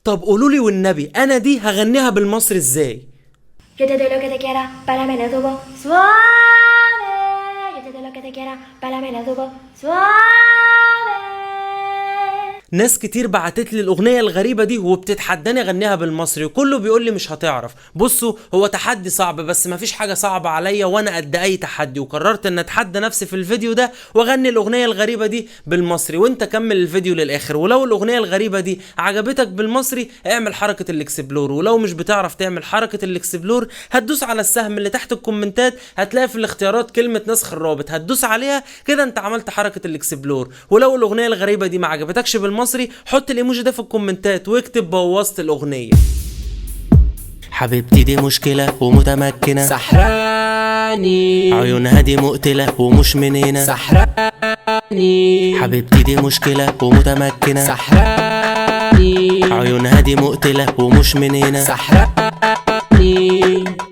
طب قولوا لي والنبي انا دي هغنيها بالمصري ازاي؟ Yo te doy lo que te quiera, bailame la tubo suave. Yo te doy lo que te quiera, bailame la tubo suave. ناس كتير بعتت لي الاغنية الغريبة دي وبتتحداني اغنيها بالمصري، وكله بيقول لي مش هتعرف. بصوا، هو تحدي صعب بس مفيش حاجة صعبة عليا، وانا قد اي تحدي، وقررت ان اتحدى نفسي في الفيديو ده واغني الاغنية الغريبة دي بالمصري. وانت كمل الفيديو للاخر، ولو الاغنية الغريبة دي عجبتك بالمصري اعمل حركة ال explore، ولو مش بتعرف تعمل حركة ال explore هتدوس على السهم اللي تحت الكومنتات، هتلاقي في الاختيارات كلمة نسخ الرابط، هتدوس عليها كده انت عملت حركة ال explore. ولو الاغنية الغريبة دي ما عجبتكش بالمصري حط الايموجي ده في الكومنتات واكتب بوظت الاغنية. حبيبتي دي مشكلة ومتمكنه، سحراني عيونها دي مقتله ومش من هنا، سحراني حبيبتي دي مشكلة ومتمكنه، سحراني عيونها دي مقتله ومش من هنا، سحراني.